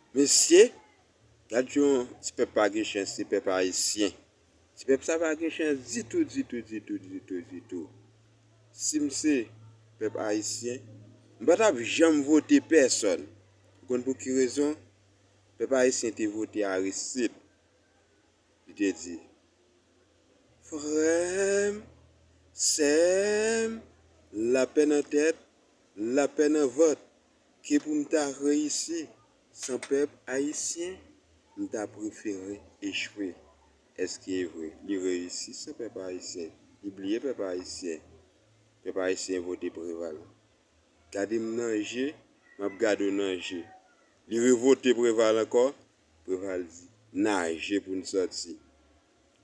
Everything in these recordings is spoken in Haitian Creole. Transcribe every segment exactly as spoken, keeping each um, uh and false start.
Mesye, gad yon ti pèp pa gen chans, se pèp ayisyen. Ti pèp sa pa gen chans ditou, ditou, ditou, ditou, ditou. Si m se pèp ayisyen, m pa t ap janm vote pèsonn. Ou konn pou ki rezon? Pèp ayisyen te vote Aristide. Li te di, frè m, sè m, lapè nan tèt, lapè nan vant, ke pou m ta reyisi san pèp ayisyen, m ta prefere echwe. Èske e vre? Li reyisi san pèp ayisyen. Li bliye pèp ayisyen. Pèp ayisyen vote Preval. Gade m nan je, m ap gade w nan je. Li revote Preval ankò. Preval di, naje pou n sòti.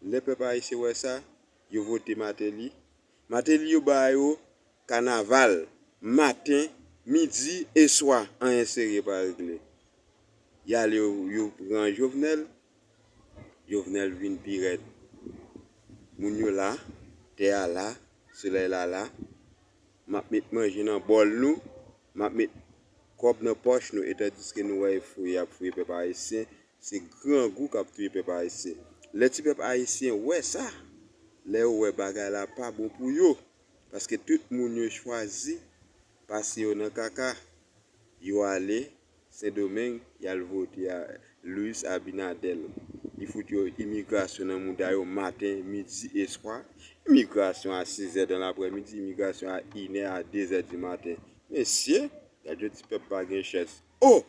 Lè pèp ayisyen wè sa, yo vote Martelly. Martelly yo ba yo kanaval, maten, midi e swa, anyen serye pa regle. Y ale yo, yo pran Jovenel, Jovenel vin pi rèd. Moun yo la, tè a la, solèy la la. M ap met manje nan bòl nou, m ap met kòb nan pòch nou, etandiske nou wè e fouye y ap fouye pèp ayisyen, se grangou k ap touye pèp ayisyen. Lè ti pèp ayisyen wè sa, lè yo wè bagay la pa bon pou yo, paske tout moun yo chwazi pase yo nan kaka, yo ale Sendomeng, y al vote a Luis Abinader. Li fout yo imigrasyon nan mouda yo maten, midi e swa. Imigrasyon a sizè dan laprèmidi, imigrasyon a inè, a dezè di maten. Mesye, gad yon ti pèp pa gen chans. O!